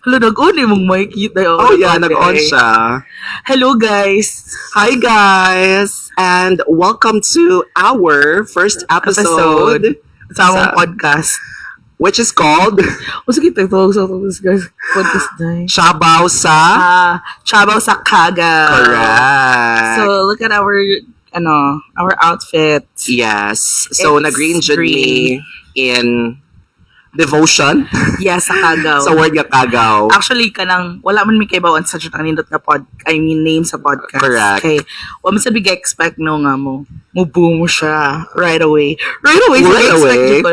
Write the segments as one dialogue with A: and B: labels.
A: Hello, nag-on eh, mong mic. Yun,
B: Oh yeah, nag-on siya.
A: Hello, guys.
B: Hi guys, and welcome to our first episode,
A: Episode. Sa among podcast.
B: Which is called
A: O sige, tawag sa tapos guys. Podcast na eh.
B: Chabaw sa
A: Ah, Chabaw sa Kagaw.
B: Correct.
A: So, look at our, ano, our outfit.
B: Yes. So
A: It's
B: nag-green jud
A: green.
B: me in devotion
A: Yes, sa Kagaw.
B: sa word nga kagaw.
A: Actually, kanang, wala man mi kaybaw sa jud ang nindot nga pod, I mean, name sa podcast.
B: Correct.
A: Kay, wala man sa big expect no nga mo boom siya right away. Right away, so
B: Right
A: expect
B: away.
A: jud ko.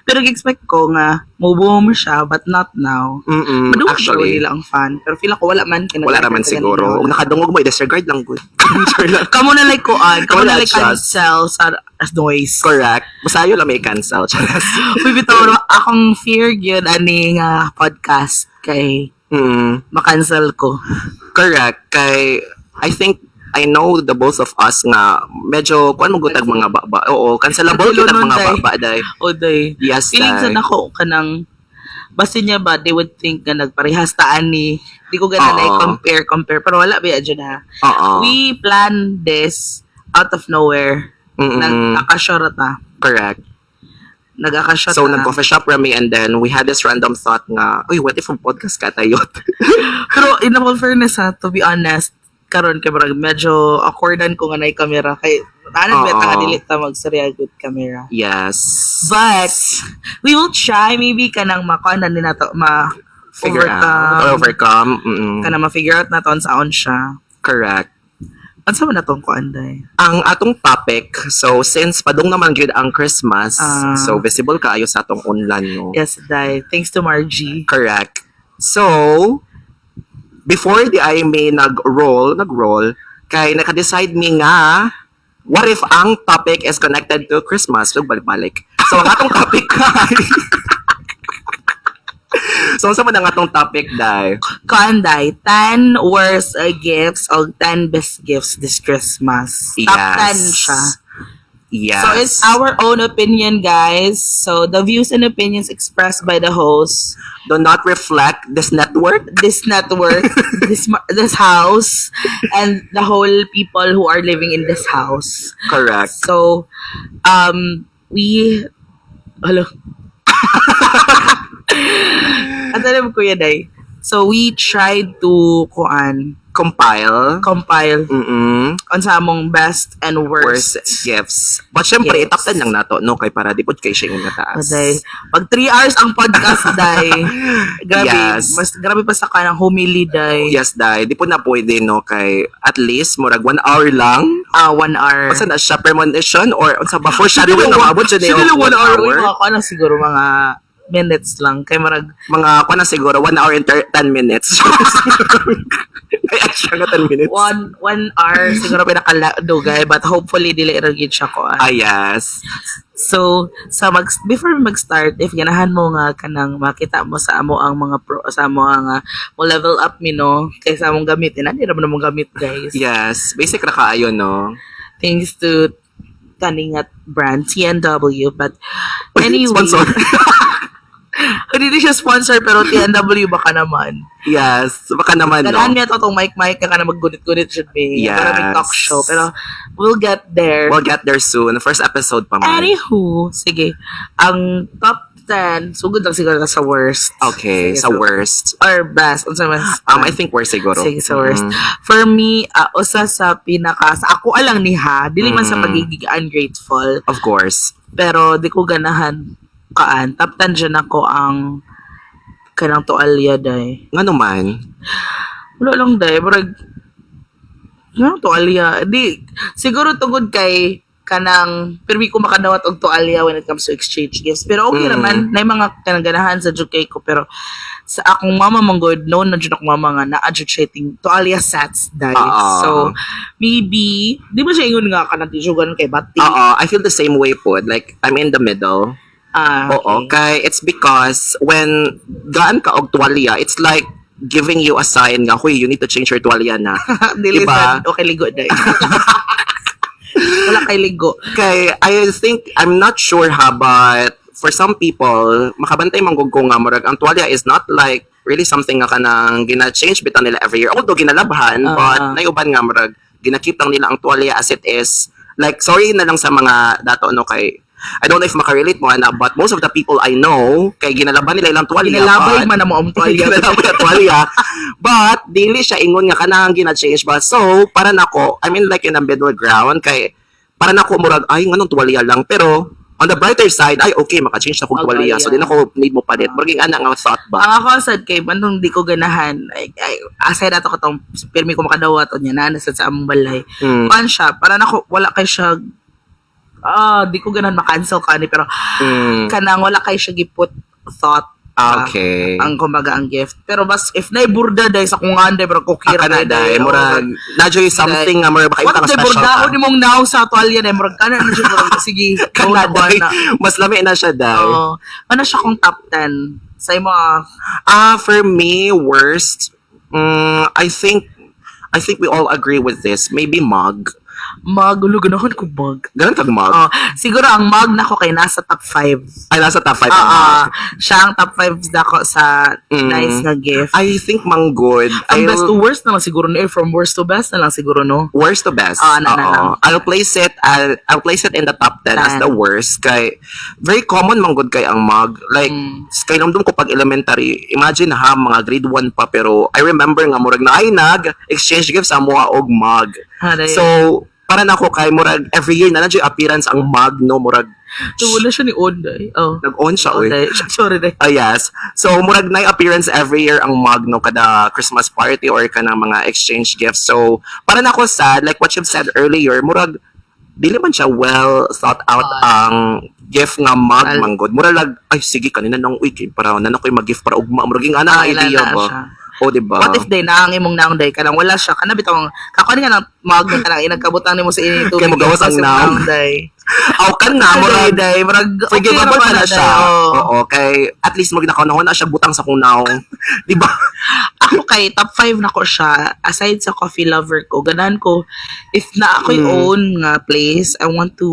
A: Pero expect ko nga, mo boom siya, but not now. Madungog
B: Actually,
A: nila ang fan. Pero feel ako wala man. Kaya
B: wala naman siguro. Kung nakadungog mo, i-disregard lang gud. Sure lang.
A: Kamo na like kuan, kamo
B: Kamo
A: na
B: na
A: like
B: adjust.
A: cancel sa as noise.
B: Correct. Masayo lang may cancel. Charas.
A: Uy, bitaw no, akong fear gyud ani nga podcast kay makancel ko.
B: Correct. Kay, I think, I know the both of us nga medyo kuan mo gutag mga baba. Oo, cancelable
A: Cancelon
B: kitag mga
A: day.
B: baba day.
A: O day.
B: Yes,
A: Feeling sa
B: day.
A: nako kanang basta niya ba they would think nga nagparehas taan ni di ko gana na compare compare pero wala ba dyan ha. We plan this out of nowhere. Nag-akasya ta.
B: Correct.
A: Nag-akasya
B: So,
A: ta.
B: nag-coffee shop rami and then we had this random thought nga, "Uy, what if ang podcast ka tayo?"
A: Pero in all fairness ha, to be honest, karon kay murag medyo accordan ko nga naay camera kay ano ba ta dili ta magsarya good camera.
B: Yes.
A: But we will try, maybe kanang makuha na din nato ma
B: Figure out.
A: overcome,
B: Or overcome.
A: Kanang ma-figure out na to unsaon siya.
B: Correct.
A: Unsa man natong kuan day?
B: Ang atong topic, so since padung naman gyud ang Christmas, so visible kaayo sa atong online, no?
A: Yes, day. Thanks to Margie.
B: Correct. So, before the I may nag-roll, kay naka-decide mi nga, what if ang topic is connected to Christmas? So, balik-balik. So, ang atong topic kay... So, unsa man ang atong topic, Day?
A: Kuan day, 10 worst gifts o 10 best gifts this Christmas. Top 10 siya.
B: Yes.
A: So it's our own opinion, guys. So the views and opinions expressed by the host,
B: Do not reflect this network.
A: This network, this house, and the whole people who are living in this house.
B: Correct.
A: So, we, hello. At alam ko yan ay. So we tried to kuan
B: Compile.
A: Compile on sa among best and worst,
B: Worst gifts. But syempre,
A: gifts.
B: I-top 10 lang nato, no? Kay para di pod kay siya yung mataas.
A: Day. Pag 3 hours ang podcast, day. Grabe.
B: Yes.
A: Mas grabe pa sa kanang homily, day.
B: Yes, day. Di po na pwede, no? Kay at least, murag 1 hour lang.
A: Ah, 1 hour.
B: Unsa na siya, premonition or unsa ba, foreshadowing na maabot siya
A: Siguro
B: na
A: 1 hour. Uy, mga kuan lang siguro mga minutes lang. Kay marag,
B: Mga kuan na siguro, 1 hour and 10 minutes. Ay, extra nga 10 minutes.
A: 1 hour siguro pinakadugay. But hopefully, dili ra gyud siya kuan.
B: Ah, yes.
A: So, sa mag before we mag-start, if ganahan mo nga kanang makita mo sa amo ang mga pro, sa amo ang mo level up mi no kay sa among gamit, inani ra man among gamit, guys.
B: Yes. Basic ra kaayo, no?
A: Thanks to Taningat brand TNW, but anyway,
B: Sponsor.
A: Hindi siya sponsor pero TNW baka naman.
B: Yes. Baka naman, no?
A: Ganahan mi ato tong mic mic ka na maggunit-gunit should be.
B: Yes.
A: Para may talk show pero we'll get there.
B: We'll get there soon. First episode pa man.
A: Anywho, sige. Ang top 10, sugod lang siguro sa worst.
B: Okay,
A: Sige,
B: sa worst.
A: or best. Unsa mas?
B: I think worst siguro.
A: Sige, sa worst.
B: Mm.
A: For me, usa sa pinaka, sa ako alang ni ha, dili man sa pagiging ungrateful,
B: Of course.
A: Pero di ko ganahan kaan. Top 10 dyan ako ang kanang tualya day.
B: Nga naman.
A: Wala lang day, murag nga tualya. Di siguro tungod kay kanang pirmi ko makadawat og tualya when it comes to exchange gifts. Pero okay naman, na mga kanang ganahan sa jud kay ko pero sa akong mama man gud, known na jud akong mama nga naa jud siya ting tualya sets day.
B: Oo.
A: So maybe di ba siya ingon nga kanang di siya ganun kay bati.
B: Oo, I feel the same way po. Like, I'm in the middle.
A: Ah,
B: Oo,
A: okay.
B: kay it's because when gaan ka og tuwalya, it's like giving you a sign nga, "Huy, you need to change your tuwalya na."
A: Dili
B: Diba?
A: sad, okay ligo day. Wala kay ligo.
B: Kay, I think, I'm not sure ha, but for some people, makabantay man gud ko nga murag ang tuwalya is not like really something nga kanang gina-change bitaw nila every year. Although ginalabhan, but naiuban nga murag gina-keep lang nila ang tuwalya as it is. Like, sorry na lang sa mga dato, no, kay I don't know if makarelate mo ana, but most of the people I know kay ginalaban nila ilang tuwalya.
A: Ginalabay man na mo ang tuwalya.
B: Ginalabay ang tuwalya. But dili siya ingon nga kanang gina-change ba. So, para nako, I mean, like in a middle ground kay para nako murag ay nganong tuwalya lang, pero on the brighter side, ay okay, maka-change na kog
A: Oh,
B: tuwalya. So di na ko need mo palit. Murag yung ana nga thought ba.
A: Ang ako sad kay bandong di ko ganahan. Ay, aside ato katong pirmi ko makadawat o niya na nasa sa among balay. Kuan siya, para nako wala kay siya, ah, di ko ganahan ma-cancel ka ni, pero kanang wala kay siya giput thought ba, ang kumbaga ang gift. Pero bas if naiburda day sa kung day pero kukira
B: Aka na day, murag na something nga murag baka
A: What
B: ka
A: if
B: special
A: burda
B: ka.
A: ni mong now sa tuwalya day murag kana na siya, murag sige, go
B: Kana
A: na ko
B: day,
A: na.
B: Mas lami na siya day.
A: Oo. Ano siya kung top 10 sa imo ah?
B: Ah, for me, worst, I think we all agree with this. Maybe mug.
A: Magulo, ganahan ko mug.
B: Ganun kag mug?
A: Oh, siguro ang mug nako kay nasa top 5.
B: Ay, nasa top 5
A: Ah,
B: ang mug.
A: ah, siya ang top 5 nako sa nice nga gift.
B: I think manggod.
A: Ang best to worst na lang siguro no? Eh, from worst to best na lang siguro, no?
B: Worst to best.
A: Ah, na, na,
B: Oo.
A: na.
B: I'll place it in the top 10 as
A: 10.
B: the worst kay very common manggod kay ang mug. Like kay namdum ko pag elementary, imagine ha, mga grade 1 pa, pero I remember nga murag na ay nag exchange gift sa amoa og mug.
A: Haray.
B: So para nako kay murag every year na na jud appearance ang mug, no, murag
A: So, wala siya ni Onday. Oh.
B: Nag-on siya oy.
A: Onday. Sorry, day.
B: Ah, yes. So, murag na appearance every year ang mug, no, kada Christmas party or kanang mga exchange gifts. So, para na ako sad, like what you've said earlier, murag, dili man siya well thought out ang gift nga mug manggod. Murag, lag, ay sige, kanina nang uy, kay para na ko'y mag-gift para ugma. Murag yung ana
A: Ay,
B: idea
A: na
B: ba?
A: siya.
B: O, di ba?
A: What if day na ang imong naong day kanang wala siya kana bitaw kakuan nga ng mug na kanang inagkabutang nimo sa ini tubig?
B: Kaya mogawas ang naong.
A: Day.
B: Aw, kan na, murag,
A: Day, murag
B: forgivable
A: okay
B: pa
A: ra
B: na
A: day,
B: siya.
A: oh.
B: Oo, kay at least mag nakaunahon na siya butang sa kong naong. Di ba?
A: Ako kay top 5 na ko siya. Aside sa coffee lover ko, ganahan ko if na ako'y own nga place, I want to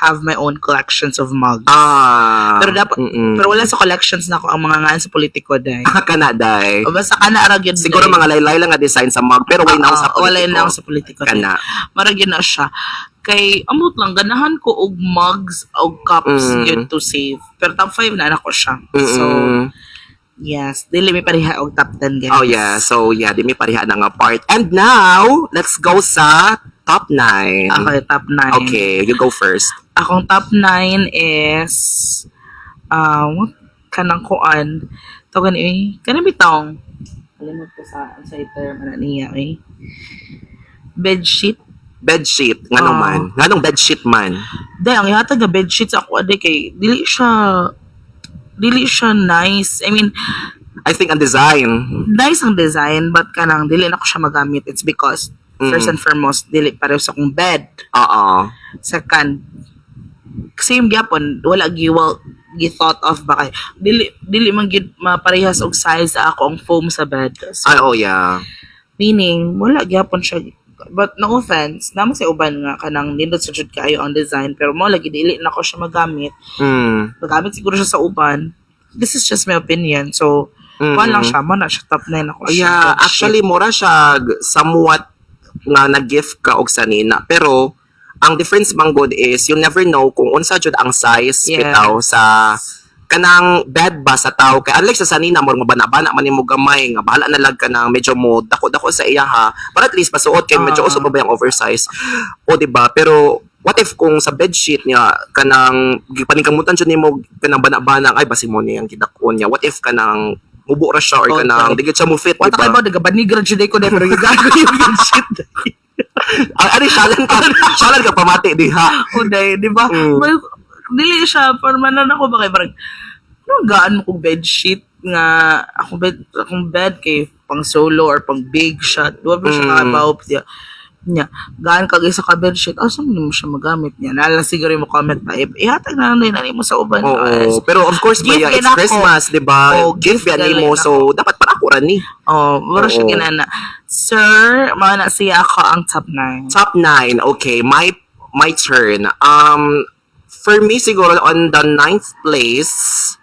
A: have my own collections of mugs.
B: Ah.
A: Pero dapat pero wala sa collections na ako ang mga ngaan sa politiko day.
B: Ah, kana, day.
A: O basta kana ara gyud
B: Siguro
A: day.
B: mga laylay lang nga design sa mug pero way naong sa
A: Oo, walay
B: politiko.
A: naong sa politiko day.
B: Kana.
A: Mara gyud na siya. Kay amot lang ganahan ko og mugs og cups yun to save. Pero top 5 na nako siya. So yes, dili mi pareha og top 10, guys.
B: Oh yeah, so yeah, di mi pareha na nga part. And now, let's go sa top 9.
A: Okay, top 9.
B: Okay, you go first.
A: Akong top 9 is what kanang kuan to gani eh kanang bitong kalimot ko sa term ana niya eh, bedsheet.
B: Bedsheet, nganong
A: Ah.
B: man? Nganong bedsheet man?
A: Dahil ang ihatag nga bedsheet sa ako ade kay dili siya nice. I mean,
B: I think ang design.
A: Nice ang design but kanang dili na ko siya magamit. It's because first and foremost dili pareho sa akong bed.
B: Oo.
A: Second, same gyapon wala gi well gi thought of ba kay dili man gyud maparehas og size sa ako ang foam sa bed. So,
B: Ay, oh yeah.
A: meaning wala gyapon siya, but no offense namo sa uban nga kanang nindot sa jud kaayo ang design, pero mo lagi dili na ko siya magamit. Magamit siguro siya sa uban. This is just my opinion, so kuan lang siya mo na siya, top 9 ako siya.
B: Yeah,
A: Bedsheet.
B: Actually mura siya somewhat nga nag-gift ka og sanina, pero ang difference man good is you never know kung unsa jud ang size bitaw sa kanang bed ba sa tao, kay unlike sa sanina mo nga bana-bana man nimo gamay nga bahala na lag kanang medyo mo dako-dako sa iya ha, but at least masuot kay medyo uso pa ba yung oversize o, di ba? Pero what if kung sa bedsheet niya kanang gipaningkamutan jud nimo kanang bana-bana, ay basi mo niyang gidakon niya, what if kanang mubo ra siya or kanang di gid siya mo fit,
A: Wala
B: di
A: kay
B: ba?
A: ba nagabanig ra jud ko dai, pero gigago yung bedsheet.
B: Ay, ano, syalan ka pamati diha.
A: O day, di ba?
B: Mm.
A: May, dili siya permanent ako ba kay parang ano gaan mo kong bedsheet nga akong bed kay pang solo or pang big shot. Wa ba siya nakabaw siya. Nya, gaan kag isa ka bedsheet, asa man mo siya magamit niya? Nala siguro mo comment pa, ihatag na lang din ani mo sa uban.
B: Oo, pero of course,
A: Gift
B: baya, it's
A: gin ako.
B: Christmas, di ba?
A: Oo,
B: Gift
A: gift
B: yan nimo,
A: gali
B: so dapat para ako ra ni.
A: Oh, mura siya ginana. Sir, mao na siya ako ang top 9.
B: Top 9, okay, my turn. For me, siguro, on the ninth place,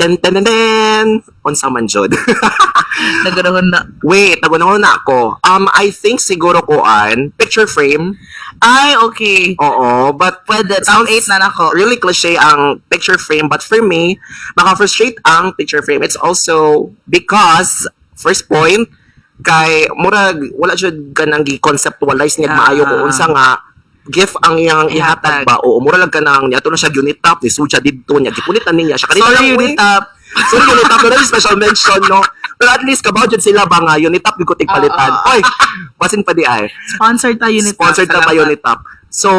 B: ten, ten, ten, ten, unsa man jud?
A: Naganoon na.
B: Wait, nagunahon na ako. I think siguro kuan, picture frame.
A: Ay, okay.
B: Oo, but
A: Pwede. Top
B: sounds
A: 8 na nako.
B: Really cliche ang picture frame, but for me, maka-frustrate ang picture frame. It's also because, first point, kay murag wala jud kanang gi-conceptualize niya maayo kung unsa nga gift ang iyang ihatag
A: Ihatag.
B: Ba. Oo, mura lang kanang niya na siya unit top ni sudya didto niya gipunit na niya siya kanina
A: Sorry,
B: lang, uy.
A: Unit Top.
B: Sorry, unit top, pero special mention, no? Pero at least kabaw jud sila ba nga unit top gyud ko tigpalitan.
A: Oo.
B: Oy, basin pa di ay.
A: Sponsored tayo, Unit Top.
B: Sponsored na ba
A: Salamat.
B: Unit Top? So,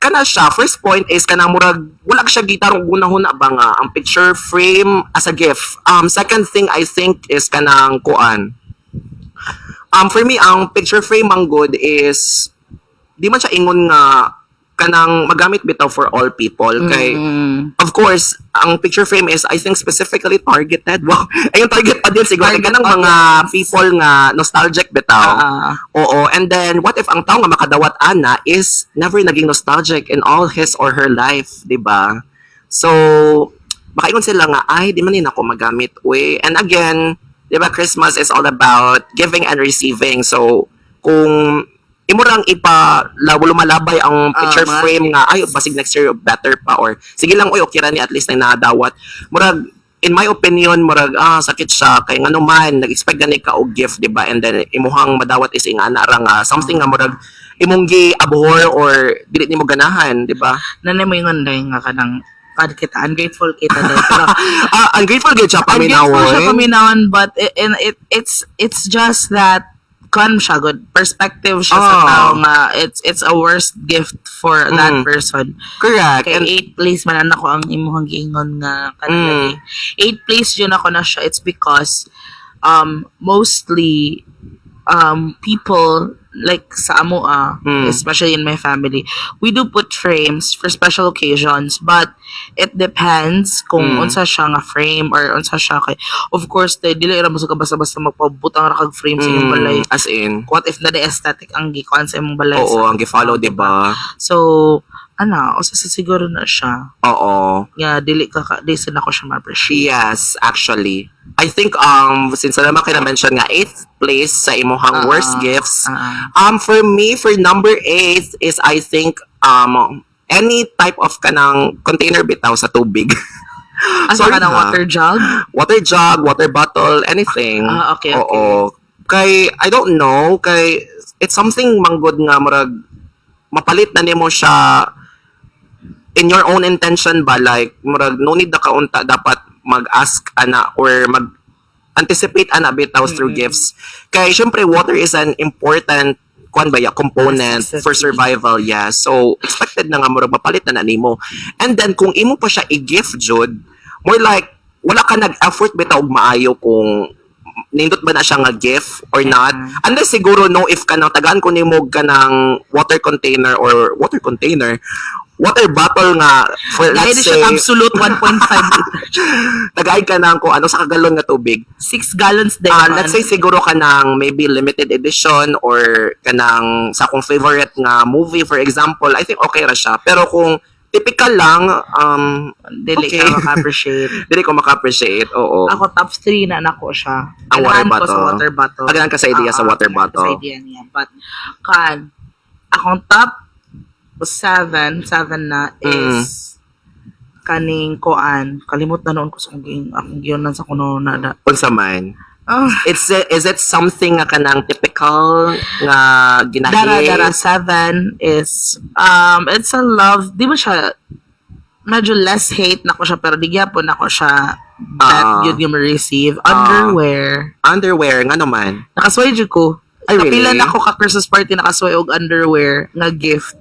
B: kana siya, first point is kanang murag wala ka siya gitarong gunahuna ba nga ang picture frame as a gift. Second thing I think is kanang kuan. For me, ang picture frame ang good is di man siya ingon nga kanang magamit bitaw for all people kay of course, ang picture frame is, I think, specifically targeted. Wow, ayun, target pa din siguro kay
A: Target
B: kanang mga
A: audience.
B: People nga nostalgic bitaw. Oo, and then what if ang tao nga makadawat ana is never naging nostalgic in all his or her life, 'di ba? So, makaingon sila nga, "Ay, di man din ako magamit, uy." And again, 'di ba, Christmas is all about giving and receiving. So, kung imo rang ipa lumalabay ang picture
A: mga
B: frame nga, "Ay, basig next year better pa," or "Sige lang, uy, okay ra ni, at least na nadawat," murag in my opinion, murag sakit siya kay ngano man nag-expect gani ka og gift, di ba? And then imuhang madawat is ingana ra nga something nga murag imong gi abhor or dili nimo ganahan, di ba?
A: Nanay mo yung anday nga kanang kad kita ungrateful kita dahil pero
B: Ungrateful gyud siya paminaw.
A: Ungrateful siya paminawon, but it, and it it's just that kan siya good perspective siya sa tao nga it's a worst gift for that person.
B: Correct.
A: Kay
B: And
A: eight place man ako ang imuhang giingon nga kanang eight place yun ako na siya. It's because mostly people like sa amo especially in my family, we do put frames for special occasions, but it depends kung unsa siya nga frame or unsa siya kay of course they dili ra mo sa basta-basta magpabutang ra kag frame sa imong balay.
B: As in
A: What if na the aesthetic ang gikuan sa imong balay
B: Oo, ang gi-follow, di ba?
A: So ana usa sa siguro na siya nga dili ka di sad nako siya ma-appreciate.
B: Yes, actually. I think since naman kayo na-mention nga eighth place sa imuhang worst gifts, for me, for number 8 is I think any type of kanang container bitaw sa tubig.
A: Asa
B: Sorry
A: ka ng
B: ha.
A: Water jug?
B: Water jug, water bottle, anything.
A: Ah, okay.
B: Oo. Kay I don't know, kay it's something manggod nga murag mapalit na nimo siya in your own intention ba, like murag no need na kaunta dapat mag-ask ana or mag anticipate ana bitaw through gifts. Kay syempre water is an important kuan ba ya component for
A: Necessity.
B: Survival, yeah. So expected na nga murag mapalit na na nimo. And then kung imo pa siya i-gift jud, more like wala ka nag-effort bitaw og maayo kung nindot ba na siya nga gift or not. Unless siguro, no, if kanang tagaan ko nimo kanang water container or water container, water bottle nga for
A: Dahil
B: let's say
A: siya absolute 1.5 liter.
B: Tagay ka ng kung ano sa kagalon nga tubig.
A: 6 gallons din.
B: Let's say siguro kanang maybe limited edition or kanang sa akong favorite nga movie, for example, I think okay ra siya. Pero kung typical lang,
A: Dili
B: okay.
A: ka maka-appreciate.
B: Dili ko maka-appreciate. Oo.
A: Ako, top 3 na nako siya.
B: Ang water
A: Ganahan ko sa
B: bottle.
A: Water bottle.
B: Ganahan ka sa idea sa
A: Ah,
B: water
A: ganahan ko
B: bottle.
A: sa idea niya. But, kan, akong top 7, 7 na is kaning koan. Kalimot na noon ko sa akong giyonan sa kuno na da.
B: Unsa man?
A: Ah,
B: Is it something nga kanang typical nga ginahi?
A: Dara dara 7 is it's a love, di ba siya medyo less hate na ko siya, pero di gyapon ako siya that yun yung receive underwear.
B: Underwear nga naman.
A: Nakasway jud ko.
B: Ay, really?
A: Kapila na ko ka Christmas party nakasway og underwear nga gift.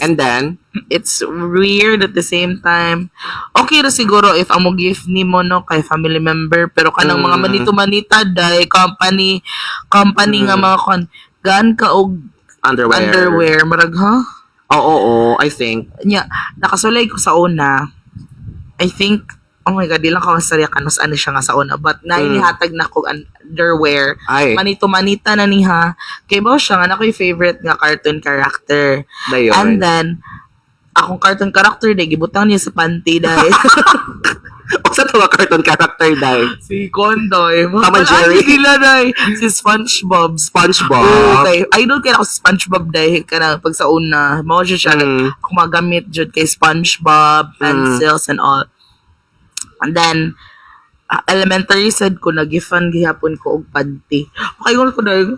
B: And then
A: It's weird at the same time. Okay ra siguro if ang mo gift nimo, no, kay family member, pero kanang mga manito-manita day company company nga mga kon gan ka og
B: underwear.
A: Underwear, marag ha.
B: Oo, I think.
A: Nya nakasulay ko sa una. I think, oh my God, di lang ko masarya kanus ano siya nga sa una, but nainihatag na ko underwear.
B: Ay,
A: Manito manita na niha kay ba siya nga na ko'y favorite nga cartoon character.
B: Dayon.
A: And then Akong cartoon character day gibutang niya sa panty day.
B: Unsa to nga cartoon character, day?
A: Si Kondoy.
B: Tom and Jerry.
A: Nila day. Si SpongeBob.
B: SpongeBob.
A: Oo, kay idol kay ako sa SpongeBob dahil kana pag sa una, mao siya. Ako magamit jud kay SpongeBob, pencils and all. And then elementary sad ko nagifan gihapon ko og panty. Makaingon ko dahil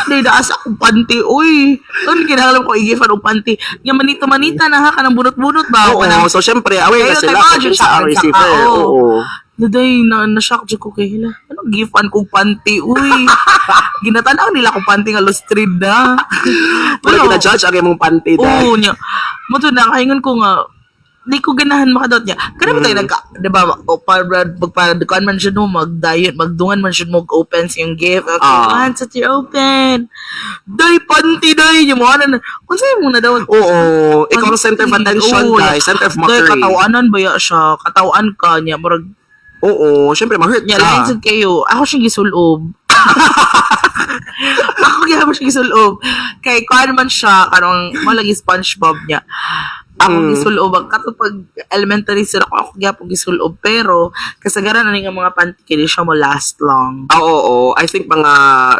A: dahil naasa akong panty. Uy, ano kinahanglan ko i-gifan og panty? Nga manito manita na ha kanang bunot-bunot ba?
B: Oo,
A: Kanang
B: so syempre, aware na
A: Kayo,
B: sila
A: kay mga
B: kung
A: jud
B: kinsa ang
A: siya,
B: receiver.
A: oo.
B: Oo.
A: Daday, na na-shock jud ko kay hila. Anong gifan kong panty? Uy, ginatanaw nila kong panty nga lustrid na.
B: Wala gina-judge ang imong panty, day.
A: Oo, niya. Mo to na, kaingon ko nga, di ko ganahan makadot niya. Kada ba tayo nagka, di ba, o para, pagpa, man siya no, mag-diet, magdungan man siya mo, open sa yung gift. Okay, one, two, three, open. Day, panty, day. Yung mga na, kung sa'yo mo na daw.
B: Oo. Ikaw ang center of attention,
A: Oo,
B: day. Center of
A: Day,
B: mockery.
A: katawanan ba ya siya? Katawan ka niya. Murag,
B: Oo. Syempre, ma-hurt
A: niya,
B: ka.
A: lain sad kayo. Ako siyang gisulob. Ako gihapon siya gisulob. Kay kuan man siya kanang malagi SpongeBob niya. Ako gisulob ang kato pag elementary sir ako, ako gihapon gisulob pero kasagaran ani nga mga panty kay di siya mo last long.
B: Ah, oo. I think mga,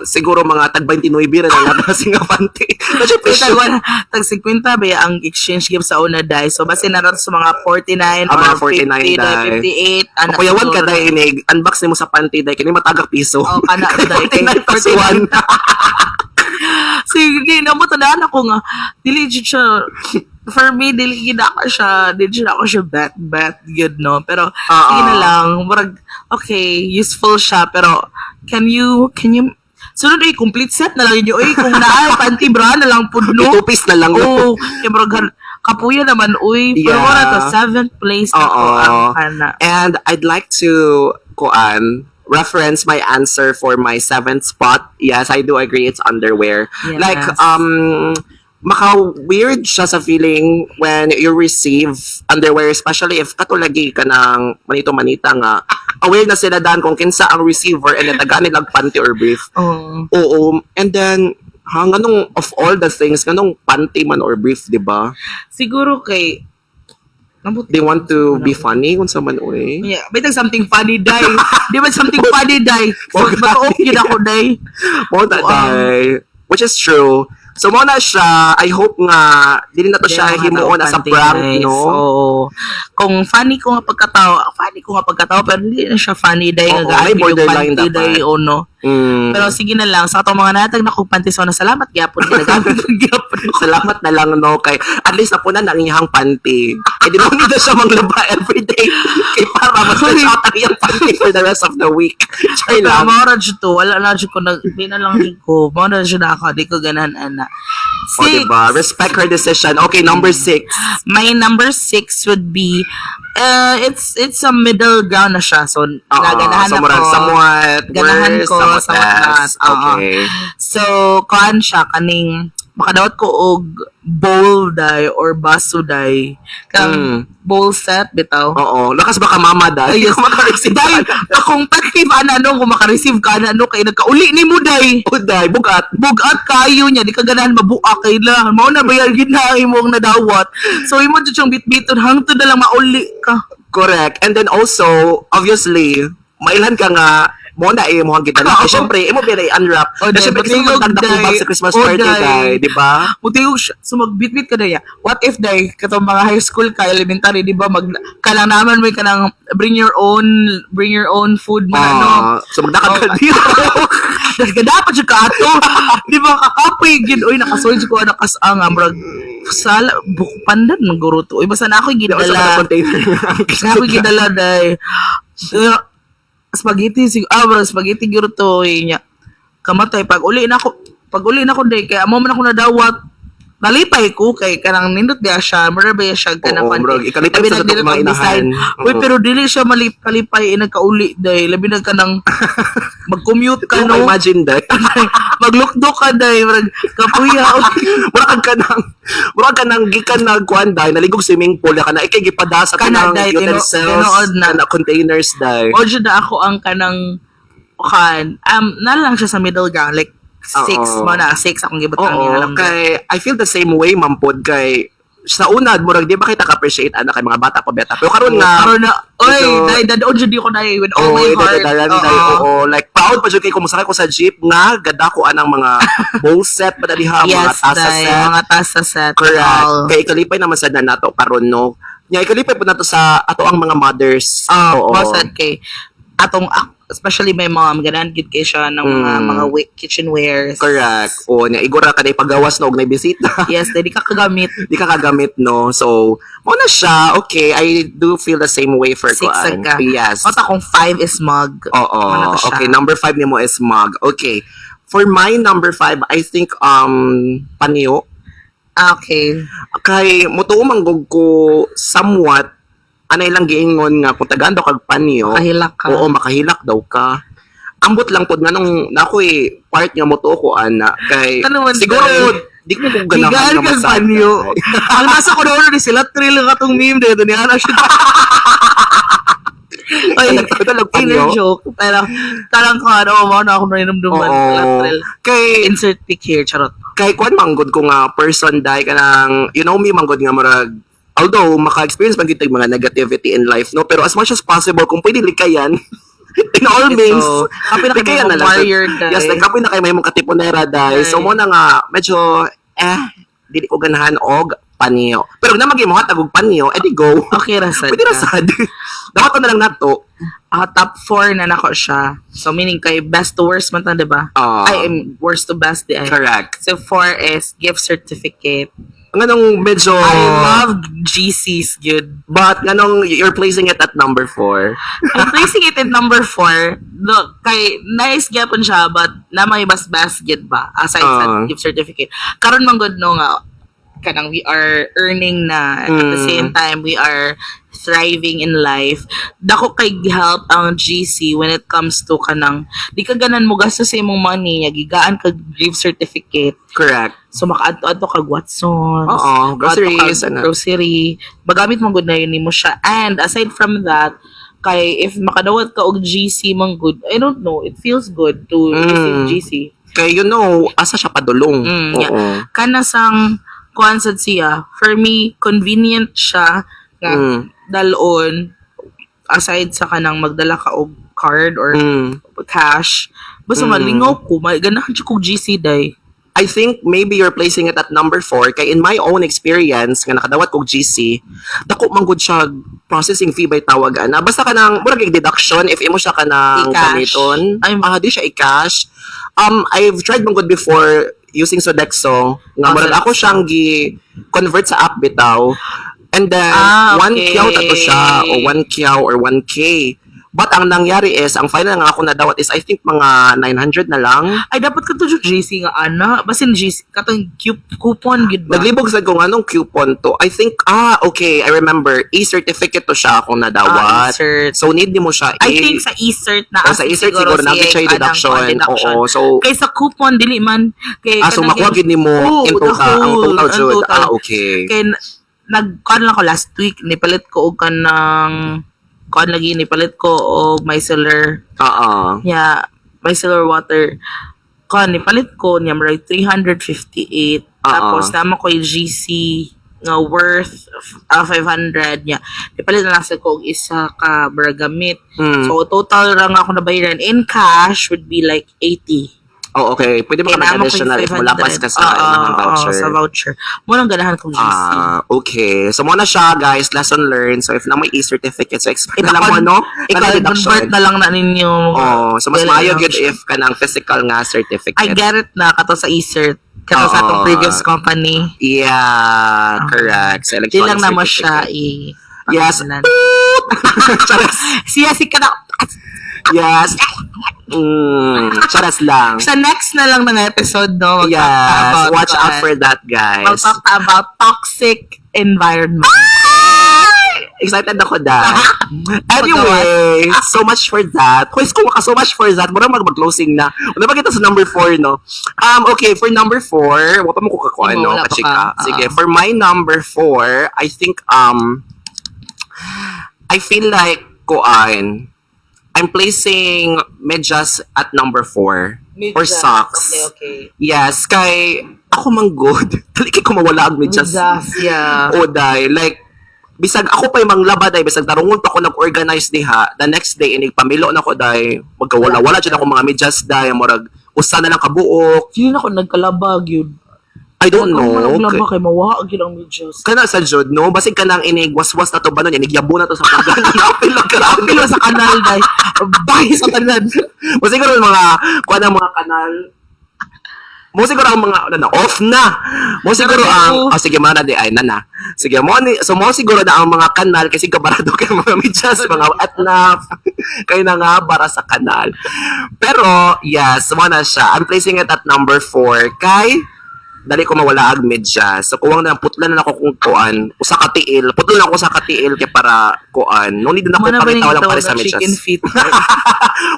B: siguro mga tag 29 ra na lang kasi nga panty. Kasi
A: Tag tag 50 ba ang exchange gift sa una day. So base na sa mga 49
B: Ah,
A: or
B: mga 49
A: 50 day,
B: day.
A: 58 ana.
B: Kuyawan ka
A: siguro.
B: day inig, unbox nimo sa panty day kini matagak piso.
A: Oh, kana day.
B: 49 plus 1.
A: Sige, na mo tandaan ako nga dili jud siya for me dili gid ako siya dili jud ako siya bet bet good no, pero sige na lang, murag okay, useful siya, pero can you sunod ay complete set na lang inyo oy kung naa panty bra na lang pud no.
B: Two piece na lang.
A: Oh, kay murag kapuya naman uy, pero wala to seventh place na ko ang kana.
B: And I'd like to kuan reference my answer for my seventh spot. Yes, I do agree it's underwear. Like maka weird siya sa feeling when you receive underwear, especially if katulagi ka ng manito manita nga aware na sila dan kung kinsa ang receiver and then tagaan nilang panty or brief.
A: Oh.
B: Oo. And then ha, nganong of all the things, nganong panty man or brief, di ba?
A: Siguro kay Nambot.
B: They want to be funny kung sa man uy.
A: Yeah, may tag something funny day. Di ba something funny day? So,
B: Okay.
A: matuok yun ako day.
B: Mo na day. Which is true. So mo na siya, I hope nga dili na to siya himuon as a prank, no?
A: Oo. Kung funny ko nga pagkatao, funny ko nga pagkatao, pero hindi na siya funny day.
B: Oo,
A: Nga
B: may
A: gaan yung
B: borderline
A: panty
B: dapat.
A: day o no. Pero sige na lang, sa atong mga natag na kong panty, so na salamat gyapon ginagamit gyapon.
B: Salamat na lang, no, kay at least napunan na ang iyang panty. Eh di mo na siya manglaba everyday kay para ma-stretch out ang iyang panty for the rest of the week. Char
A: Pero
B: lang.
A: mao ra jud to, wala na jud ko nag di na lang jud ko. Mao ra jud na ako, di ko ganahan ana.
B: O,
A: Six.
B: diba? Respect her decision. Okay, number 6.
A: My number 6 would be it's a middle ground na siya. So naganahan
B: So,
A: ako.
B: murag somewhat
A: Ganahan
B: worse,
A: ko,
B: somewhat
A: somewhat
B: less.
A: not. Oo.
B: Okay.
A: So, kuan siya kaning makadawat ko og bowl day or baso day. Kang bowl set bitaw.
B: Oo. Lakas baka mama dahil.
A: Ay, yes.
B: Maka-receive
A: Day,
B: ka.
A: akong pet peeve ana no kung maka-receive ka ana no kay nagkauli nimo day.
B: Oh, day. Bugat.
A: Bugat kayo niya, di ka ganahan mabuak kay lang. Mao na ba yan gina imong nadawat. So imo jud siyang bitbiton hangtod na lang mauli ka.
B: Correct. And then also, obviously, mailhan ka nga, mo na eh, mo ang gitala.
A: Oo.
B: Eh, syempre, imo ba i-unwrap?
A: Oh,
B: Na
A: day,
B: syempre, kasi
A: matingog,
B: magdagdag
A: day.
B: bag sa Christmas
A: Oh,
B: party,
A: day.
B: day. Di ba?
A: Mutingog siya, so magbitbit ka na ya. What if day katong mga high school ka, elementary, di ba mag kanang naman may kanang bring your own food man ano.
B: Ah, so magdakad ka
A: Oh.
B: dito.
A: Dahil ka dapat siya kaato. Di ba kakapoy gid oy nakasoy ko anak kas ang murag sala buk pandan ng guro to. Uy basta na ako
B: Di ako sa mga
A: gidala.
B: container.
A: Na ako gidala day. Spaghetti sig ah murag spaghetti guro to oy nya. Kamatay pag uli na ako day kay amo man ako nadawat. Nalipay ko kay kanang nindot diya siya, mura ba siya kanang
B: Oo, murag ikalipay
A: Labi
B: sa
A: na
B: katong
A: dili
B: mga
A: pag design.
B: inahan.
A: Uy,
B: Oo.
A: pero dili siya malipay nagkauli day. Labi na kanang mag-commute ka
B: Ano
A: no.
B: imagine that?
A: Maglukdo ka day, murag kapuya.
B: Murag ka nang gikan na kuan day, naligog swimming pool ka na ikay gipada sa
A: Kana,
B: kanang
A: day,
B: utensils,
A: tinuod na.
B: kana containers day.
A: O jud na ako ang kanang kan na lang siya sa middle ground, like 6
B: Oo.
A: mo na 6 akong gibutang
B: Oo,
A: niya lang.
B: kay I feel the same way man pod kay Sa una, murag di ba kita ka-appreciate ana kay mga bata pa beta. Pero karon nga
A: Karon na, oy,
B: medyo-
A: dai dadon jud ko dai with all
B: Oo,
A: my heart.
B: dadalan
A: Oo.
B: dahil, oo, like proud pa jud kay kung mosakay ko sa jeep nga gadako anang mga bowl set ba diha, mga
A: Yes,
B: tasa
A: dai,
B: set.
A: mga tasa set.
B: Correct.
A: All.
B: Kay ikalipay naman sad na nato karon, no. Nya ikalipay po nato sa ato ang mga mothers.
A: Oh, mao sad kay atong especially my mom, ganahan gid kay siya ng mga mga kitchenwares.
B: Correct. O nya igora ka na ipagawas no og nay bisita.
A: Yes, dai di ka kagamit.
B: Di ka kagamit, no. So, mo na siya. Okay, I do feel the same way for
A: Six
B: kuan.
A: ka.
B: Yes.
A: Mao ta kung 5 is mug.
B: Oo.
A: Ano to siya?
B: Okay, number 5 nimo is mug. Okay. For my number 5, I think panyo.
A: Ah, okay.
B: Kay mutuo man gud ko somewhat anay lang giingon nga kung tagaan daw kag panyo.
A: Kahilak ka.
B: Oo, makahilak daw ka. Ambot lang pod nganong na ako'y part nga mutuo ko ana kay
A: Ano man,
B: siguro
A: day?
B: di ko kung ganahan
A: Higaan
B: nga
A: kag
B: masakit.
A: panyo. Ang nasa ko doon ni sila thrill nga tong meme dito ni ana siya. Ay,
B: Nagtagalog
A: inner
B: panyo.
A: joke. Pero tarang ko ano, mao na ako nahinumduman.
B: Oo.
A: Sila thrill.
B: Kay
A: Insert pic here, charot.
B: Kay kuan manggod ko nga person dai kanang you know me manggod nga murag although maka-experience man gyud tag mga negativity in life, no, pero as much as possible kung pwede likayan in all means,
A: So, kapoy na kay
B: likayan
A: mong
B: na lang.
A: warrior dai.
B: Yes, like kapoy na kay may mong katipunera dai. So
A: Dai.
B: mo na nga medyo dili ko ganahan og panyo, pero na magimo hatag og panyo, edi go.
A: Okay ra sad
B: Pwede ra
A: ka.
B: sad, dapat na lang nato.
A: Ah, top 4 na nako siya. So meaning kay best to worst man ta, di ba?
B: Ah.
A: I am worst to best di ay.
B: Correct.
A: So 4 is gift certificate.
B: Nganong medyo
A: I love GCs good.
B: But nganong you're placing it at number 4?
A: I'm placing it at number 4. Look, kay nice gyapon siya, but na may mas best gid ba aside sa gift certificate. Karon man gud no nga kanang we are earning na at the same time we are thriving in life. Dako kay help ang GC when it comes to kanang di ka ganan mo gastos sa imong money nya gigaan kag gift certificate.
B: Correct.
A: So makaadto-adto kag Watsons.
B: Oo, groceries,
A: makaadto kag
B: ano.
A: grocery. Magamit mo gud na yun nimo siya. And aside from that, kay if makadawat ka og GC man good, I don't know, it feels good to receive GC.
B: Kay you know, asa siya padulong.
A: Yeah. Kana sang kuan sad siya, for me convenient siya nga dalon aside sa kanang magdala ka og card or cash. Basta malingaw ko, may ganahan siya kog GC day.
B: I think maybe you're placing it at number 4 kay in my own experience nga nakadawat kog GC, dako man gud siya processing fee by tawag ana. Basta kanang murag og deduction if imo siya kanang
A: I-cash.
B: gamiton.
A: Ay,
B: Ah, di siya i-cash. I've tried man gud before using Sodexo nga
A: Ah,
B: murag ako
A: Sodexo.
B: siyang gi convert sa app bitaw. And then 1 kyaw ta to siya o 1 kyaw or 1K. But ang nangyari is, ang final nga ako nadawat is I think mga 900 na lang.
A: Ay, dapat ka to GC nga, ana. Basin GC, katong coupon, gid ba?
B: Naglibog sad ko nganong coupon to. I think, ah, okay, I remember. E-certificate to siya akong
A: Ah,
B: nadawat.
A: e-cert.
B: So, need nimo siya.
A: I think sa e-cert na.
B: O, sa e-cert siguro,
A: siya
B: nagit siya yung
A: kanang
B: deduction.
A: Deduction.
B: Oo, so,
A: Kay sa coupon, dili man. Kay,
B: ah, so
A: kanang
B: makuha gid nimo
A: Oo,
B: in
A: the
B: total, ang
A: whole,
B: total
A: ang
B: jud.
A: total.
B: Ah, okay.
A: Kay, nag, kuan lang ko last week, nipalit ko og kanang, kuan lagi, nipalit ko og micellar.
B: Oo.
A: Yeah, micellar water. Kuan, nipalit ko, niya, maray 358.
B: Oo.
A: Tapos, tama ko yung GC nga worth 500 niya. Nipalit na lang sa ko og isa ka baragamit. So, total ra nga ako nabayaran in cash would be like 80.
B: Oh, okay. Pwede mo
A: Kaya
B: ka
A: naamo ko yung
B: mag-additional if mulapas ka sa
A: 500. Oo,
B: imong
A: oo,
B: voucher.
A: sa voucher. Mo nang ganahan kong GC.
B: Ah, okay. So, mo na siya, guys. Lesson learned. So, if na may e-certificate, so expect na lang mo, no? Kanang deduction.
A: I-convert na lang na ninyo.
B: Oh, so mas
A: Dili
B: maayo
A: lang
B: gyud
A: siya.
B: if kanang physical nga certificate.
A: I get it na kato sa e-cert. Kato sa atong
B: Oo.
A: previous company.
B: Yeah, correct. Sa
A: Di
B: electronic
A: lang naman siya
B: certificate.
A: I
B: Yes.
A: pangalan.
B: Charas.
A: Siya si kana
B: Yes. Charas lang.
A: Sa next na lang ng episode, no? Mag-talk
B: Yes.
A: about,
B: Watch out for that, guys.
A: Mag-talk about toxic environment.
B: Excited ako da. Anyway, so much for that. Hoy, kung maka so much for that, mura mag-closing na. Wala ba kita sa number 4, no? Okay, for number 4, wala pa mo ko kakuha,
A: Imo,
B: no?
A: wala pa
B: Kachika.
A: ka.
B: Sige,
A: Oo.
B: for my number 4, I think, I feel like, kuan, I'm placing medyas at number 4. Or
A: Medyas.
B: socks.
A: Okay.
B: Yes, kay Ako man gud, dali kay ko mawala ang medyas.
A: Medyas, yeah.
B: O day, like bisag ako pa'y manglaba day, bisag tarungon pa ko nag-organize diha, the next day inig pamilo na ko day, magkawala wala jud ako mga medyas day, murag usa na lang kabuok.
A: Hindi na ako nagkalabag yun.
B: I don't know.
A: Ako naglaba kay mawa gyud ang medyas.
B: Kana sa jud no, basig kanang inig waswas na to ba nun, inig yabo na to sa paggan. Napil lang ka.
A: Pilo sa kanal day. Bye sa tanan.
B: Mo siguro ang mga kuan ang mga kanal. Mo siguro ang mga ano na off na. Mo siguro ang oh, sige mana di ay na na. Sige mo ni so mo siguro na ang mga kanal kasi kabarado kay mga medyas, mga atnaf. Kay na nga bara sa kanal. Pero yes, mo na siya. I'm placing it at number 4 kay dali ko mawala ang medyas. So kuwang na putlan na ako kung kuan, usa ka tiil. Putlan na ako sa katiil kay para kuan. No need na ako
A: Mana ba
B: pangitaw
A: yung
B: lang para
A: tawag
B: sa
A: na
B: medyas.
A: chicken feet?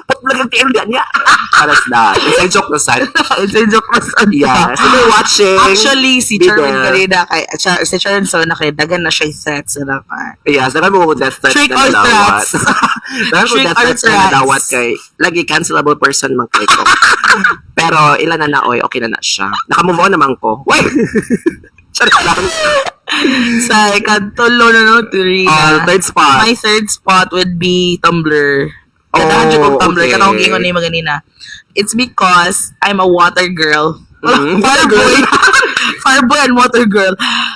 B: Putlan ang tiil niya. Para sa inside joke na sad.
A: Inside joke na sad.
B: Yeah. So you're watching.
A: Actually, si
B: Be
A: Charwin
B: there.
A: Karina kay si Charwin so na kay dagan na siya threats na ka.
B: Yes, dagan mo death threats
A: Trick
B: na
A: or
B: nadawat.
A: threats.
B: Dagan mo
A: Trick
B: death
A: or
B: threats na
A: threats.
B: nadawat kay lagi cancelable person man kay ko. Pero ilan na na oy, okay na na siya. Naka-move on naman ko. Wait. Charot lang.
A: Sa ikatulo na no, three
B: Oh,
A: na.
B: third spot.
A: My third spot would be Tumblr.
B: Oh,
A: Ganahan jud kog Tumblr.
B: okay.
A: Kanang ingon ni maganina. It's because I'm a water girl.
B: Water
A: Fireboy. Fireboy and water girl.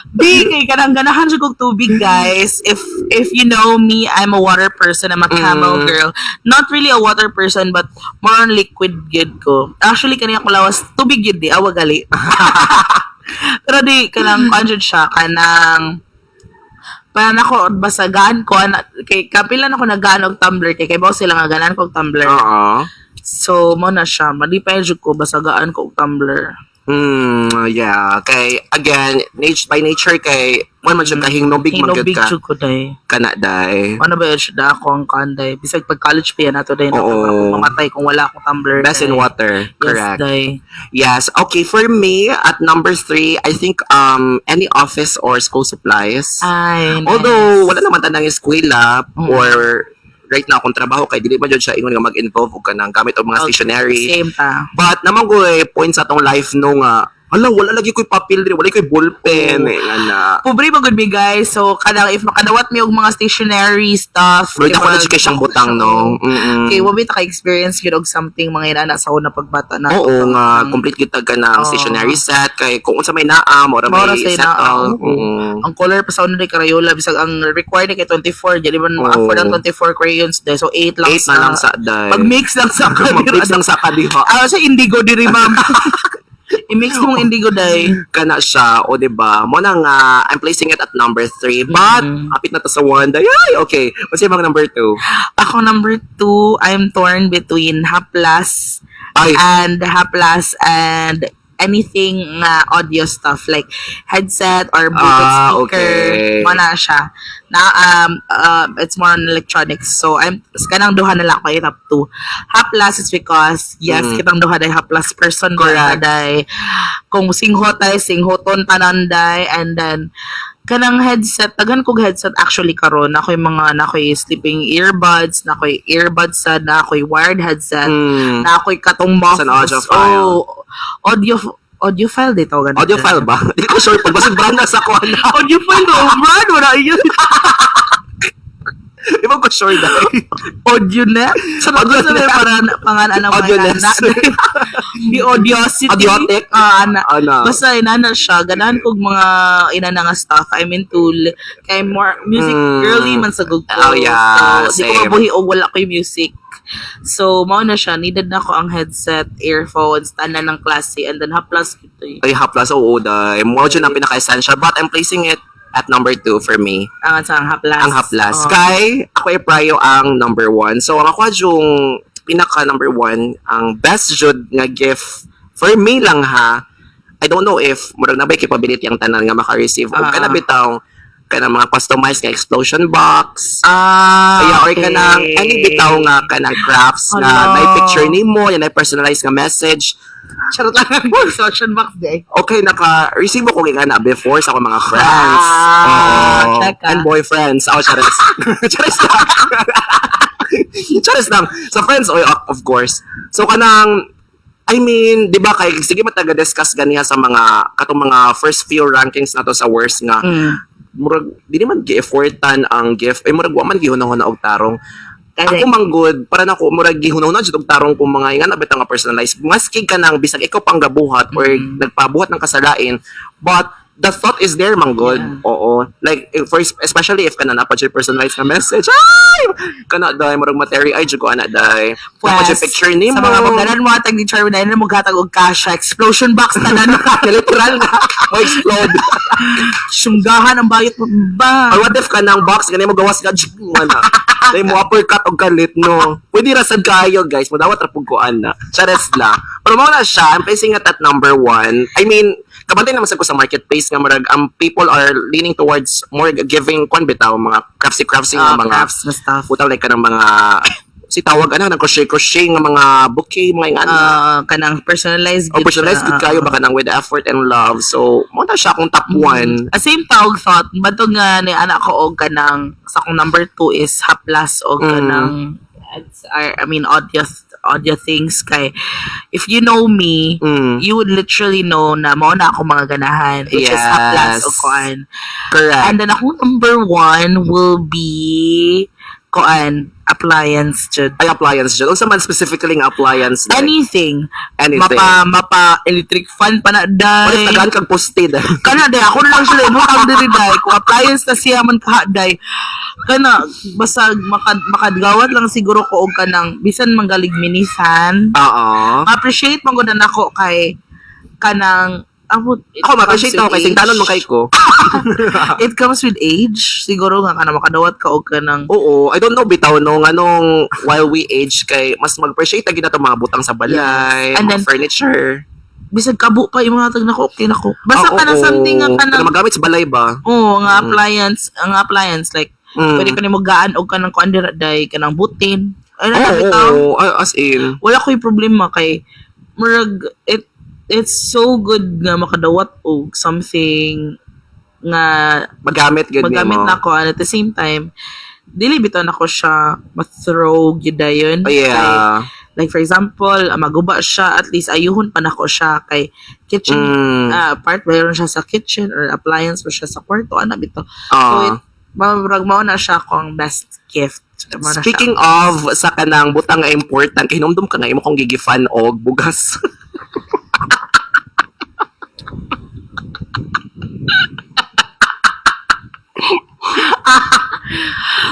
A: Di kay kanang ganahan jud kog tubig, guys. If you know me, I'm a water person. I'm a camel girl. Not really a water person but more on liquid gyud ko. Actually kani ako lawas tubig gyud di awa gali. Pero di kanang kuan jud siya kanang parang ako basagaan ko ana kay kapila na ako nagaan og tumbler kay bawo sila nga ganaan ko og tumbler.
B: Oo.
A: So mo na siya malipay jud ko basagaan ko og tumbler.
B: Yeah. Kay, again, nature, by nature, kay, mo man siya kahingnobig man gyud
A: Hinobig
B: ka.
A: jud ko day.
B: Kana, day.
A: Ano ba yun siya da ako ang kan day. Bisag pag college pa yan nato day na
B: Oo.
A: ako mamatay kung wala akong tumbler.
B: Best in
A: day.
B: water.
A: Yes,
B: Correct.
A: day.
B: Yes. Okay, for me, at number 3, I think any office or school supplies.
A: Ay, nice.
B: Although, wala naman tanang eskwela or right now akong trabaho kay dili man jud siya ingon nga mag-involve og kanang gamit og mga
A: Okay.
B: stationery.
A: Same ta.
B: But naman ko eh, point sa atong life no nga, hala, wala lagi ko'y papel diri, wala ko'y ballpen.
A: Oo.
B: Eh, nga na.
A: Pobre ba gud mi guys. So kanang if makadawat mi og mga stationery stuff.
B: Lord,
A: kay
B: ako na
A: mag-
B: kay siyang butang, no? Mm-mm.
A: Okay, wa ta ka-experience gyud og something mga inana sa una pagbata na.
B: Oo nga, complete kita ka ng
A: Oo.
B: stationery set kay kung unsa may naa, mora
A: Mao ra
B: may
A: say
B: set
A: naa.
B: all.
A: Oo. Ang color pa sa una ni Crayola bisag ang required ni kay 24, di ba
B: Oo.
A: ma-afford ang 24 crayons day. So 8 lang
B: 8 na lang sa day.
A: Pag-mix lang sa
B: Mag-mix lang sa kadiha.
A: Ah, sa indigo diri ma'am. I-mix mong indigo day.
B: Kana siya, o di ba? Mo na nga, I'm placing it at number 3. But, apit na to sa 1. Day, ay, okay. What's yung mga number 2?
A: Ako number 2, I'm torn between haplas
B: Ay.
A: and haplas and anything nga audio stuff like headset or Bluetooth speaker.
B: Okay.
A: Mo na siya. Na it's more on electronics. So I'm kanang duha na lang ako top 2. Haplas is because yes, kitang duha day haplas person.
B: Correct.
A: Day. Kung singho tay singhoton tanan day and then kanang headset, tagan kog headset actually karon. Nakoy mga nakoy sleeping earbuds, nakoy earbuds sa nakoy wired headset, nakoy katong muffs.
B: Sa audiophile.
A: Oh, audio audiophile dito ganun.
B: Audio file ba? Di ko sure. Pag basig brand na sa ko na.
A: Audiophile no, brand wala yun.
B: Di ba ko sure dahil?
A: Audionet. Sa
B: Audionet.
A: Audionet para pangan anang
B: Audioness.
A: Di audiosity.
B: Audiotic?
A: Ah, ana.
B: Ano?
A: Basta inana siya, ganahan kog mga inana nga stuff. I'm into kay more music girly man sa gug ko.
B: Oh, yeah.
A: So, di ko
B: Same.
A: mabuhi og wala koy music. So, mao na siya. Needed na ko ang headset, earphones, tanan ng klase, and then haplas ito eh.
B: Ay, haplas, oo, day. Mo dyan ang pinaka-essential. But I'm placing it at number 2 for me.
A: Ang sa ang haplas.
B: Ang haplas.
A: Oh.
B: Kay, ako ay prayo ang number 1. So, ang ako yung pinaka number 1, ang best jud nga gift for me lang ha. I don't know if murag na ba capability ang tanan nga maka-receive og kana bitaw kanang mga customized nga explosion box. Kaya or kanang any bitaw nga kanang crafts nga
A: Hala.
B: may picture nimo, yan ay personalized nga message.
A: Charot lang ang explosion box day.
B: Okay, naka-receive ko nga na before sa akong mga friends.
A: Ah,
B: Oo.
A: check ah.
B: And boyfriends. Oh, charis. Charis lang. Charis lang. Sa friends, oy, of course. So, kanang, I mean, di ba kay sige mataga-discuss ganiha sa mga katong mga first few rankings nato sa worst nga murag di naman gi-effortan ang gift, ay murag wa man gihunahuna og tarong.
A: Correct.
B: Ako man good, para nako murag gihunahuna jud og tarong kung mga ingana bitaw nga personalized. Maski ka nang bisag ikaw pang gabuhat or nagpabuhat ng kasalain, but the thought is there man good. Oo. Like if, first, especially if kana napa jud personalized nga message. Ay! Kana day murag materi ay jud ko ana day. Napa jud
A: Pues,
B: picture nimo.
A: sa mga magdalan mo atag ni Charwin, na mo gatag og cash, explosion box tanan.
B: Literal nga mo explode.
A: Sunggahan ang bayot mo ba?
B: Or what if ka ng box gani mo gawas ka ana. Dai mo uppercut og kalit no. Pwede ra sad kayo guys, modawat ra pug ko ana. Chares lang. Pero mao na siya, I'm placing it at number one. I mean, kabantay naman sad ko sa marketplace nga murag ang people are leaning towards more giving kwan bitaw mga craftsy craftsy nga
A: Ah,
B: mga
A: crafts na stuff.
B: butang like kanang mga si tawag ana ng crochet crochet nga mga bouquet mga ingana.
A: Ah, kanang personalized
B: O
A: gift
B: personalized
A: siya.
B: gud kayo baka nang with effort and love. So, mao na siya akong top one.
A: Ah, same tawag thought, bato nga ni anak ko og kanang sa akong number two is haplas og kanang it's, I mean audio things kay if you know me, you would literally know na mao na ako mga ganahan, which is haplas og kuan.
B: Correct.
A: And then akong number one will be kuan appliance jud.
B: Ay appliance jud. Unsa man specifically nga appliance? Like,
A: Anything.
B: Anything.
A: Mapa electric fan pa na
B: What if
A: day.
B: tagaan kag posted?
A: Kana day ako na lang sila ibutang diri day kung appliance na siya man kaha day kana basta makadgawat lang siguro ko og kanang bisan manggalig minisan.
B: Oo.
A: Ma-appreciate man gud na nako kay kanang amot it
B: Ako ma-appreciate
A: comes
B: ako
A: with
B: kay
A: age.
B: singtanon man kay ko.
A: It comes with age siguro nga kana makadawat ka og kanang
B: Oo, I don't know bitaw no nganong while we age kay mas mag-appreciate gid nato mga butang sa balay,
A: Yes. And
B: mga
A: then-
B: furniture.
A: Bisag kabo pa imong hatag nako, okay nako basta
B: Ah,
A: kana
B: oo.
A: something nga kanang
B: Kana magamit sa balay ba?
A: Oo, nga appliance, ang appliance like pwede ka nimo gaan og kanang kuan dira day kanang butin. Ay
B: Oo,
A: na bitaw.
B: oo, ay, as in.
A: Wala ko'y problema kay murag it's so good nga makadawat og something nga
B: Magamit gid
A: magamit
B: nimo.
A: na ako and at the same time dili bitaw nako siya ma-throw gyud dayon.
B: Oh, yeah.
A: Kay, like for example, maguba siya, at least ayuhon pa nako siya kay kitchen part mayroon siya sa kitchen or appliance mo siya sa kwarto ana bitaw. So it murag mao na siya akong best gift. Mao na siya.
B: Speaking of sa kanang butang nga important kay hinumdum ka nga imo kong gigifan og bugas.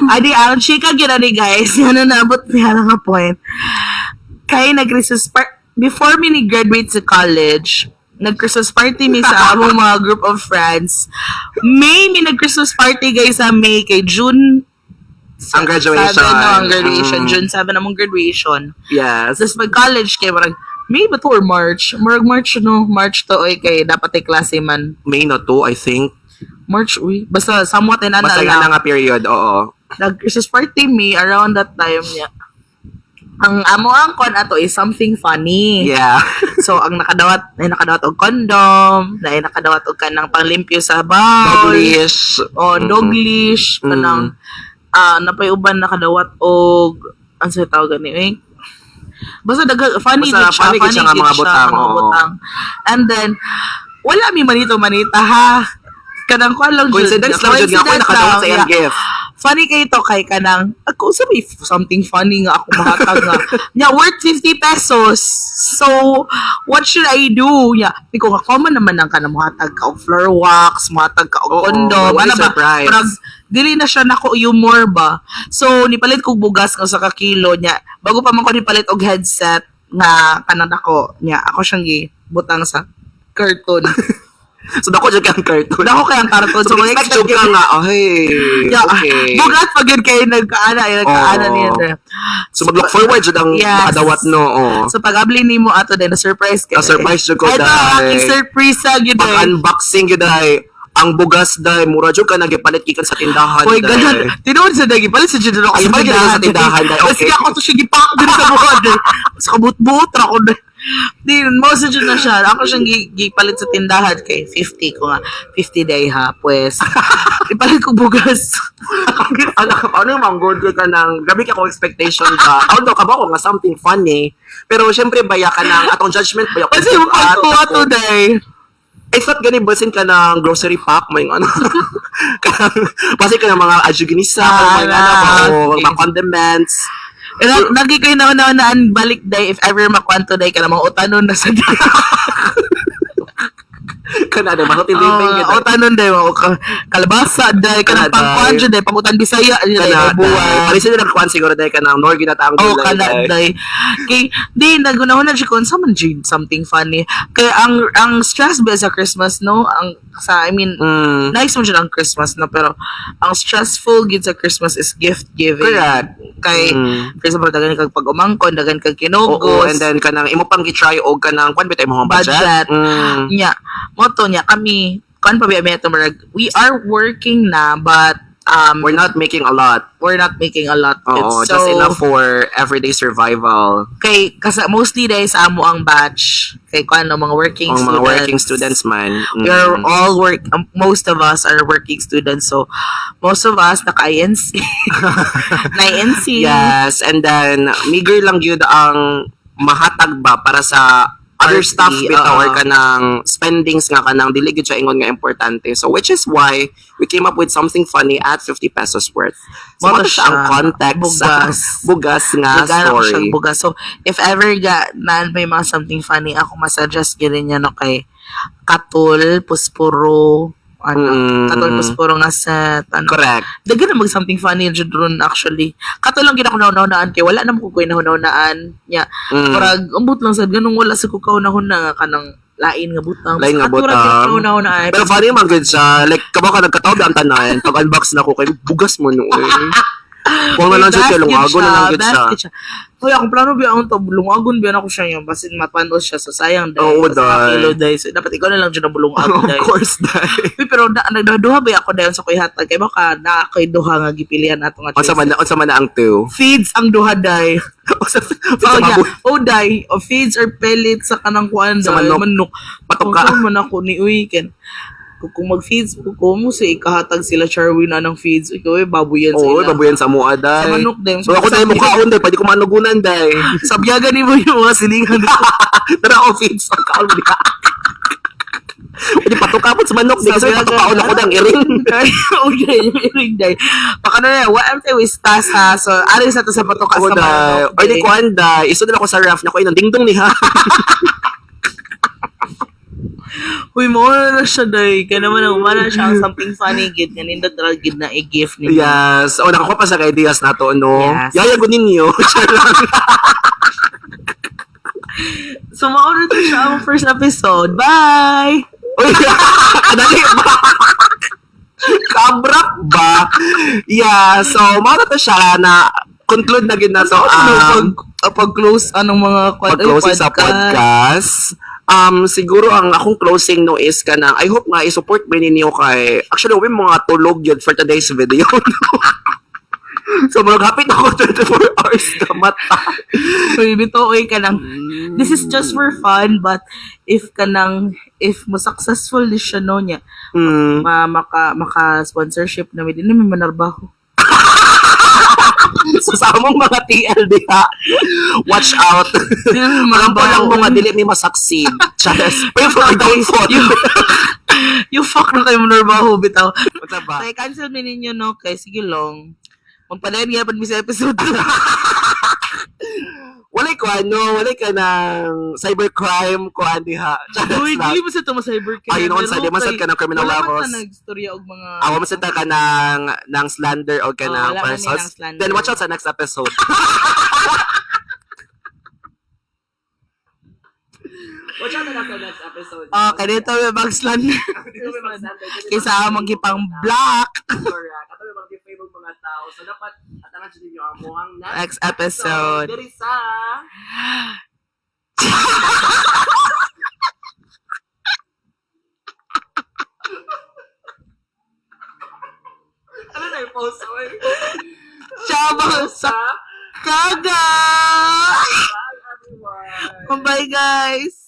A: Adi, ang chika gyud ani guys. Ano naabot niya nga point. Kay nag-Christmas before mi ni graduate sa college, nag-Christmas party mi sa among mga group of friends. May mi nag-Christmas party guys sa May kay June
B: Ang graduation.
A: 7 no, ang graduation. June 7 among graduation.
B: Yes.
A: Tapos mag-college kay marag May ba to or March? Marag March no, March to oy kay dapat ay klase man.
B: May na to, I think.
A: March uy. Basta somewhat inana
B: Basta
A: lang.
B: nga na nga period, oo.
A: Nag-Christmas party me around that time niya. Ang amo ang kon ato is something funny. So ang nakadawat ay nakadawat og condom, na ay nakadawat og kanang panglimpyo sa bowl.
B: Dog leash.
A: O dog leash kanang napay uban nakadawat og ano sa tawag gani eh? Basta daga funny
B: Basta
A: gid siya,
B: funny gid siya nga
A: gid
B: mga
A: siya,
B: butang,
A: mga
B: oo.
A: butang. And then wala mi manito manita ha. Kanang kuan lang jud.
B: Coincidence lang jud nga ako
A: Coincidence
B: nakadawat
A: lang,
B: sa iyang
A: yeah.
B: gift.
A: Funny kay to kay kanang ako sa may something funny nga ako mahatag nga. Nya worth 50 pesos. So what should I do? Nya, di ko nga common naman ang kanang mohatag ka og floor wax, mohatag ka og
B: Oo,
A: condom,
B: wala
A: ano ba?
B: surprise.
A: Parang dili na siya nako humor ba. So nipalit kog bugas nga sa ka kilo nya. Bago pa man ko nipalit og headset nga kanang ako nya ako siyang gibutang sa carton.
B: So dako jud kang cartoon.
A: Dako kay ang carton.
B: So,
A: So,
B: expect jud ka nga, okay.
A: Yeah,
B: Okay.
A: bugat pag yun kayo nagkaana, eh, nagkaana
B: Oo.
A: niya.
B: So mag-look forward jud ang
A: Yes.
B: makadawat no. Oo.
A: So pag abli nimo ato din, na-surprise ka.
B: Na-surprise jud ko,
A: Ito,
B: dahil.
A: aking surprise sa gyud eh.
B: Pag-unboxing jud ay ang bugas day mura jud ka nagipalit gikan sa tindahan.
A: Uy,
B: day.
A: ganun. Tinuod sa dagi. Palit sa dyan ako
B: Ay, palit sa tindahan, day.
A: Kasi
B: Okay.
A: ako to siya gipak din sa buhod. Eh. Sa kabut-buot ra ko. Day. Di, mo sa jud na siya. Ako siyang gipalit sa tindahan kay 50 ko nga. 50 day ha, pues. Ipalit ko bugas.
B: Ano, ano yung manggod ko ka ng, gabi ka ko expectation ba? Although, kaba ko nga something funny. Pero, syempre, baya ka ng, atong judgment, baya ko.
A: Kasi yung pagkuha today.
B: I thought gani basin ka ng grocery pack, may ano. Basin ka ng mga ajuginisa,
A: Ah,
B: mga ano, o
A: okay.
B: mga condiments.
A: Pero nagi kayo na naan balik day if ever makwanto day ka na mga utanon na sa day.
B: Kana na, mga living
A: Oh, utanon day mga kalabasa day
B: Kana,
A: kanang pangkuan
B: day.
A: jud day pangutan Bisaya day
B: Kana,
A: day, buwan.
B: Paris sila nagkuhan siguro dahil ka ng Nor ginataang
A: Oh,
B: gulay,
A: kana
B: day.
A: day. Kay di nagunahon na siya kung sa man jud something funny. Kay ang stress ba sa Christmas, no? Ang sa I mean, nice man jud ang Christmas, no, pero ang stressful gid sa Christmas is gift giving.
B: Correct.
A: Kay for example, daghan kag pag-umangkon, daghan kag kinugos.
B: Oo, and then kanang imo pang gi-try og kanang kuan bitay mo budget.
A: Budget. Nya, mo to nya kami kuan pa biya mi ato murag we are working na, but
B: We're not making a lot.
A: We're not making a lot.
B: Oo,
A: It's
B: just
A: so
B: enough for everyday survival.
A: Kay kasi mostly dahil sa amo ang batch kay kuan no, mga working
B: Ang mga
A: students.
B: working students man.
A: We are all work most of us are working students, so most of us naka INC na INC.
B: Yes, and then meager lang gyud ang mahatag ba para sa other
A: Party,
B: stuff bitaw
A: oo.
B: or kanang spendings nga kanang dili gyud siya ingon nga importante. So which is why we came up with something funny at 50 pesos worth. So
A: Mo
B: mo
A: to
B: siya ang
A: siya.
B: context sa
A: Bugas.
B: bugas nga
A: Nagana ko
B: story.
A: siyang bugas. So, if ever ga, naan may mga something funny, ako masuggest gini niya, no, kay Katul, Puspuro, ano, Katul, Puspuro nga set, ano.
B: Correct.
A: Daghan na mag something funny jud ron actually. Kato lang gid ako nahunaunaan kay wala na mo ko nahunaunaan nya. Parag ambot lang sad ganung wala sa ko kaunahon na nga kanang lain nga butang.
B: Lain nga
A: Kato ra
B: butang.
A: gid ako nahunaunaan.
B: Pero funny man gud siya. Like kabaw ka nagkataob ang tanan. Pag unbox na ko kay bugas mo no. Eh. Kung na lang siya
A: Basket
B: lungagon na lang gud siya.
A: basket siya. Hoy, akong plano biya ang to lungagon biya ako siya yung basin mapanos siya, so sayang dai.
B: Oo,
A: Basta
B: day.
A: kilo day. So dapat ikaw na lang jud ang bulungagon
B: Of
A: day.
B: course, day.
A: Uy, pero na, nagduha ba ako dayon sa kuy hatag kay baka na ako'y duha nga gipilian ato nga
B: Unsa man
A: choices.
B: unsa man na ang two?
A: Feeds ang duha day.
B: Unsa
A: Oh,
B: sa
A: yeah.
B: baboy?
A: Oh, day. O feeds or pellets sa kanang kuan
B: Sa
A: day.
B: manok.
A: Manok.
B: Patuka.
A: Kung man ako ni uy ken. Kung mag-feeds ko mo si ikahatag sila Charwin na ng feeds. Ikaw eh, baboy yan sa
B: Oo,
A: ila.
B: baboyan sa mua day.
A: Sa manok din.
B: So ako day mukhaon day, pwede ko manugunan day.
A: Sabyagan ni mo yung mga silingan dito.
B: Tara o feeds ang kaon mo di ka. Pwede patuka po sa manok di kasi
A: Sabyagan.
B: patukaon ako dang iring.
A: Okay, yung iring day. Baka na na, what am I with tas ha? So, alis na to sa patuka
B: Oo
A: sa
B: day.
A: manok.
B: Ay di ko anda, isod na ako sa ref na ko inang dingdong ni ha.
A: Uy, mo na siya day. Kaya naman, umana siya ang something funny gid. Kanindot ra gid na i-gift niyo.
B: Yes. O nakakuha pa sa ideas nato no.
A: Yes.
B: Yaya ko ninyo. Char lang.
A: So, mauna to siya ang first episode. Bye!
B: Uy, kadali ba? Kabrak ba? Yeah, so mao na to siya na conclude na gid na to
A: So, ano,
B: ang
A: pag-close, anong mga
B: pag-closing sa podcast. Siguro ang akong closing no is kanang I hope nga i-support ba ninyo kay actually we mga tulog yun for today's video. So murag hapit ako 24 hours ka mata.
A: Uy, bitaw, oy, kanang, this is just for fun, but if kanang, if mo successful ni siya no niya, maka sponsorship na may din may manarbaho.
B: So sa among mga TL diha, watch out.
A: Di na may
B: Alam po lang
A: manarbaho.
B: mo nga dili mi masucceed. Charas. Pray for our downfall.
A: You fuck na kayo manarbaho, bitaw.
B: Unsa ba?
A: Kaya cancel mi ninyo, no? Kay sige long. Magpadayon nga mi sa episode.
B: Walay ko ano, walay ka ng cybercrime ko diha. Charas
A: Uy,
B: lang.
A: dili mo sa ito ma-cybercrime.
B: Ay, noon sa, di man sad ka ng criminal
A: wala man
B: levels.
A: ta nagstorya og mga
B: Awa mo sa ka ng slander o ka
A: Oo,
B: ng
A: wala man ni
B: persons.
A: ng slander.
B: Then watch out sa next episode. Watch out na sa next episode.
A: Oh, kaya dito may mag-slander. Kaysa magipang block.
B: Correct. Ato may mag-defame og mga tao. So dapat atangan jud ninyo ang muhang
A: Next episode.
B: Diri sa ano na yung post? Oy?
A: Ciao, mga sa kaga!
B: Bye everyone!
A: Bye, guys.